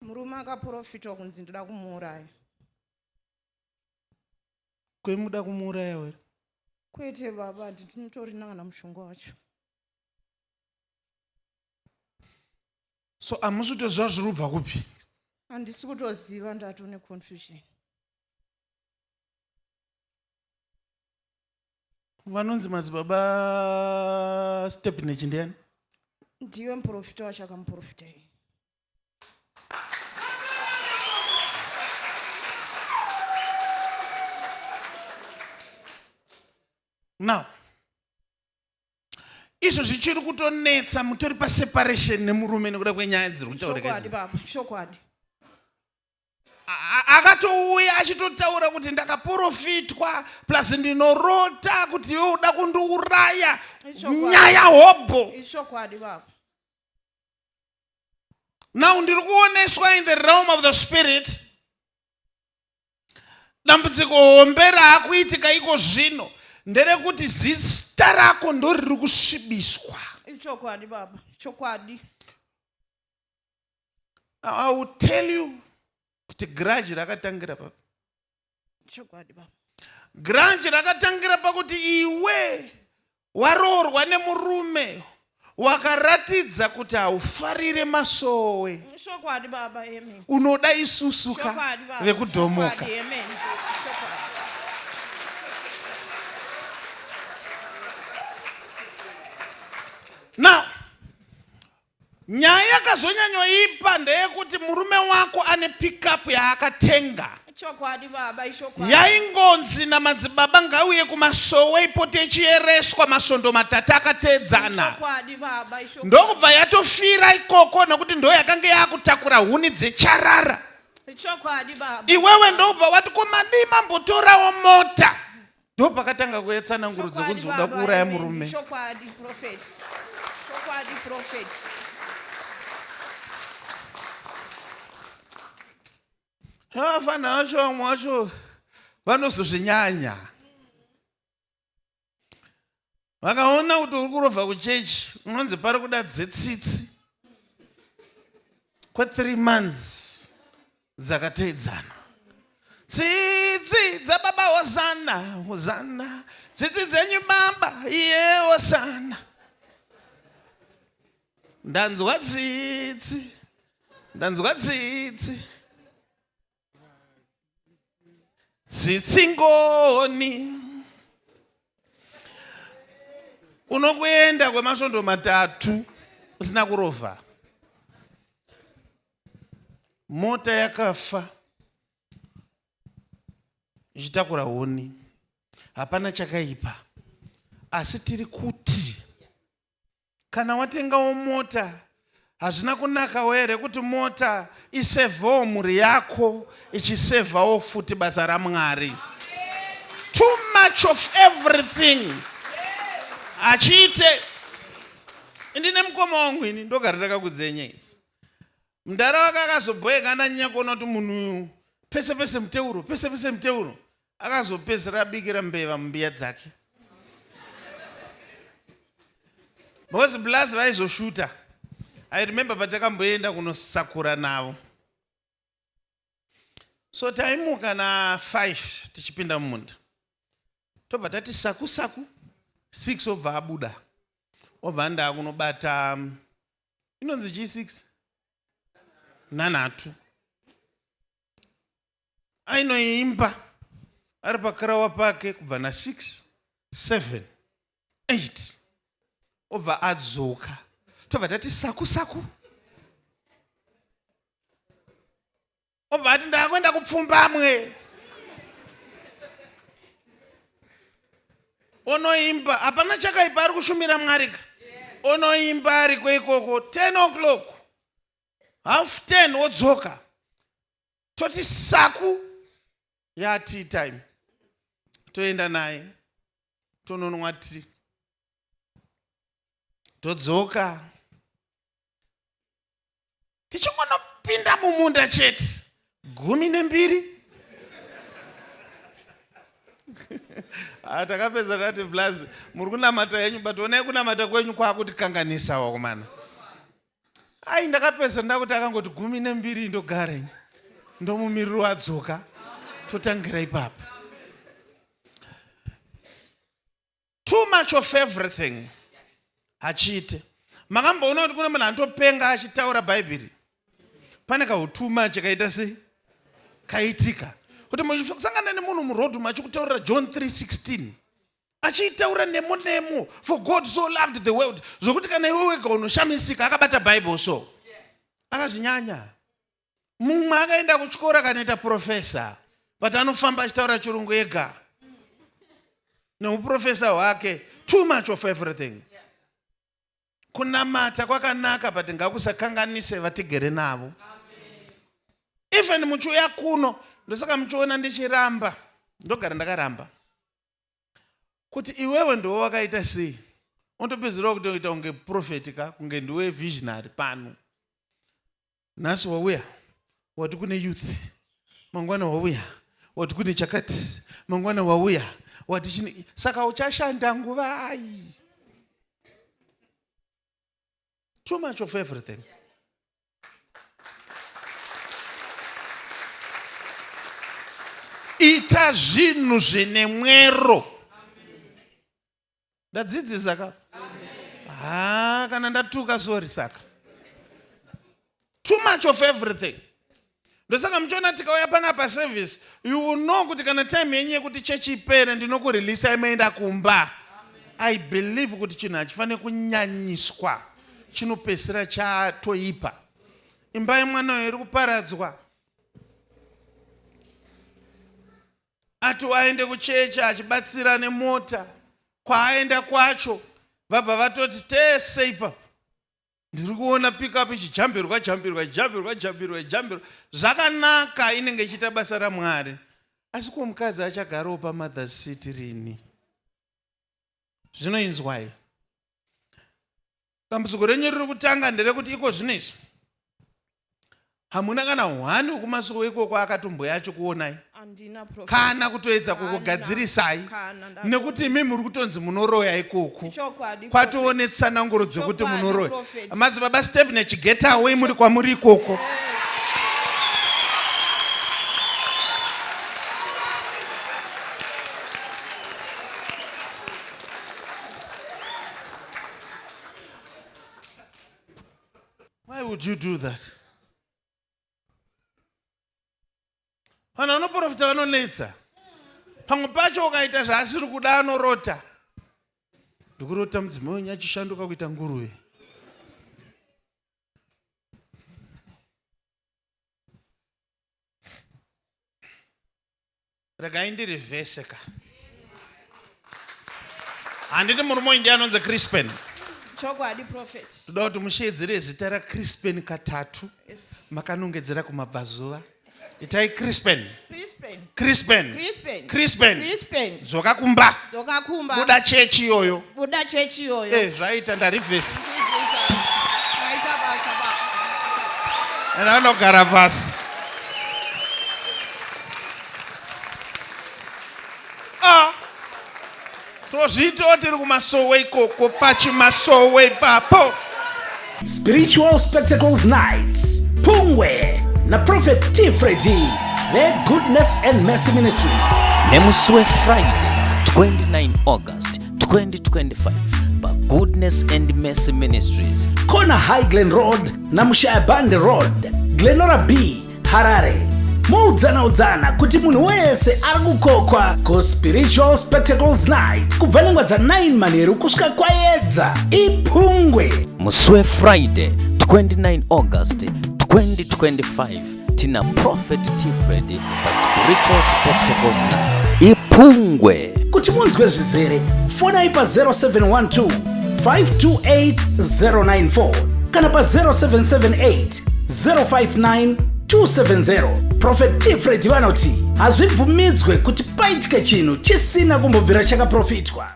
Murume akaprofitwa kunzi ndoda kumuuraya. Kwemuda kumuuraya were? Kwete baba, handinotorina kana mushonga wacho. So hamusi kutoziva zviri kubva kupi? Handisi kutoziva, ndatone confusion. Vanonzi madzibaba Stepnage ndiani? Ndiwe muprofita wacho akamuprofita iye. Now, izvo zvichiri kutonetsa mutori paseparation nemurume nekuda kwenyaya dziri kutaurika Chokwadi baba, chokwadi. Akatouya achitotaura kuti ndakaporofitwa plus ndinorota kuti iwe uda kundiuraya. Nyaya hobho. Ichokwadi baba. Now ndiri kuoneswa in the realm of the spirit dambudziko hombe raakuitika iko zvino nderekuti zita rako ndoriri kusvibiswa. Ichokwadi baba, chokwadi. Now I will tell you kuti grudge rakatangira papi. Chokwadi baba. Grudge rakatangira pakuti iwe waroorwa nemurume wakaratidza kuti haufarire masowe. Chokwadi baba, amen. Unoda isusu ka vekudhomoka. Chokwadi, amen. Chokwadi. Now Nyaya yakazonyanyoipa ndeyekuti murume wako ane pickup yaakatenga. Chokwadi baba, ichokwadi. Yaingonzi namadzibaba ngauye kumasowe ipote ichiyereswa masvondo matatu akateedzana. Chokwadi baba, ichokwadi. Ndokubva yatofira ikoko nekuti ndo yakange yakutakura huni dzecharara. Chokwadi baba. Iwewe ndokubva wati ko madii mambotorawo mota. Ndopakatanga kuuya tsananguro dzekunzi uda kuuraya murume. Chokwadi prophet. Chokwadi prophet. Vafana vacho vamwe vacho vanozozvinyanya. Vakaona kuti uri kurovha kuchechi unonzi pari kuda dzetsitsi kwe3 months dzakateedzana. Tsitsi dzababa Hosana, Hosana, tsitsi dzenyu baba iye Hosana. Ndanzwa tsitsi, ndanzwa tsitsi. Tsitsi ngoni. Unokuenda kwemasvondo matatu usina kurovha. Mota yakafa ichitakura huni, hapana chakaipa, asi tiri kuti kana watengawo mota hazvina kunakawo here kuti mota isevhewo mhuri yako ichisevhawo futi basa raMwari. Too much of everything achiite. Ndine mukoma wangu ini ndogara ndakakudzenya idzi. Mdara wake akazobhoekana anyanya kuona kuti munhu uyu pese pese muteuro, pese pese muteuro. Akazopedzisira abikira mbeva mumbiya dzake. Because blaz vaizoshuta. I remember patakamboenda kunosakura navo. So taimuka na 5 tichipinda mumunda. Tobva tati saku saku 6 obva abuda. Obva anda kunobata inonzi chii 6 nhanhatu. Ainoimba ari pakarawa pake kubva na 6 7 8 obva adzoka tobva tati saku saku obva ati ndakuenda kupfumbamwe onoimba hapana chakaipa ari kushumira mwarika onoimba ariko ikoko 10 o'clock half 10 wodzoka toti saku ya tea time toenda naye tononwa tea todzoka tichingonopinda mumunda chete 12. Ah, takapedza tati blaz muri kunamata henyu but onai kunamata kwenyu kwakutikanganisa wakomana. Ai, ndakapedza ndakuti akangoti 12 ndogara ini, ndomumiriro adzoka, totangira ipapo. Too much of everything hachiite. Makamboona kuti kune munhu anotopenga achitaura Bhaibheri? Pane kautoo much kaita sei kaitika kuti muchisangana nemunhu muroad machikutaurira John 3:16, achiitaura nemo nemo, "For God so loved the world," zvokuti kana iwe wega unoshamisika. Akabata Bible, so akazvinyanya. Mumwe akaenda kuchikoro akanoita professor, but anofamba achitaura chirungu ega neuprofesa hwake. Too much of everything. Kunamata kwakanaka, but ngakusakanganise vatigere navo. Even muchiuya kuno, ndosaka muchiona ndichiramba, ndogara ndakaramba kuti iwewe ndiwo wakaita sei, unotopedzerawo kutoita kunge prophet ka, kunge ndiwe visionary pano. Nhasi wauya wati kune youth, mangwana wauya wati kune chakati, mangwana wauya wati chini. Saka uchashanda nguvai? Too much of everything. Ita zvinhu zvine mwero. Ndadzidzisa ka? Ha, kana ndatuka, sorry. Saka too much of everything. Ndosaka muchiona tikauya panapa service, you will know kuti kana time yenyu yekuti chechi ipere, ndinokureleasai moenda kumba. I believe kuti chinhu hachifaniri kunyanyiswa, chinopedzisira chatoipa. Imba yemwana uyo iri kuparadzwa. Ati aende kuchechi achibatsira nemota, kwaaenda kwacho vabva vatoti tese ipapo, ndiri kuona pickup ichijambirwa jambirwa, ichijambirwa jambirwa, ichijambirwa. Zvakanaka, inenge ichiita basa raMwari, asi ko mukadzi achagarawo pamother's seat rini? Zvinoinzwai? Dambudziko renyu riri kutanga nderekuti iko zvino izvi hamuna kana hwani wekumasoko ikoko akatomboya achikuonai Handina, prophet. kana kutoedza kukugadzirisai, Kana nekuti imi muri kutonzi munoroya ikoko. Chokwadi. Kwatoone tsananguro dzekuti Chokwadi, munoroya. prophet. Madzibaba Stephen, chigetaway muri kwamuri ikoko. Why would you do that? Vanhu vanoprofita vanonetsa. Pamwe pacho ukaita zvaasiri kuda, anorota, "Ndikurota mudzimai wenyu achishanduka kuita nguruve." Regai ndirivhese ka. Handiti murume uyu ndiye anonzi Crispen? Chokwadi, prophet. Toda kuti musheedzere zita raCrispen katatu. Yes. Makanongedzera kumabvazuva. Itai Crispen. Crispin. Crispen. Crispin. Crispen. Crispin. Dzoka kumba. Dzoka kumba. Buda chechi iyoyo. Buda chechi iyoyo. Zvaita, ndarivhesi. Maita basa baba. Ena anogara pasi. Ah. Tozviitawo tiri kumasowe ikoko, pachimasowe ipapo. Spiritual Spectacles Nights Pungwe naProphet T Freddy veGoodness and Mercy Ministries. Nemusi weFriday 29 August 2025 paGoodness and Mercy Ministries. Kona High Glen Road naMushayabande Road, Glenora B, Harare. Moudzana udzana kuti munhu wese ari kukokwa kuSpiritual Spectacles Night kubva nenguva dza9 manheru kusvika kwaedza. Ipungwe. Musi weFriday 29 August 2025 tina Prophet T Freddy paSpiritual Spectacles Night Ipungwe. Kuti munzwe zvizere, fonai pa0712 528 094 kana pa0778 059 270. Prophet T Freddy vanoti hazvibvumidzwe kuti paitike chinhu chisina kumbobvira chakaprofitwa.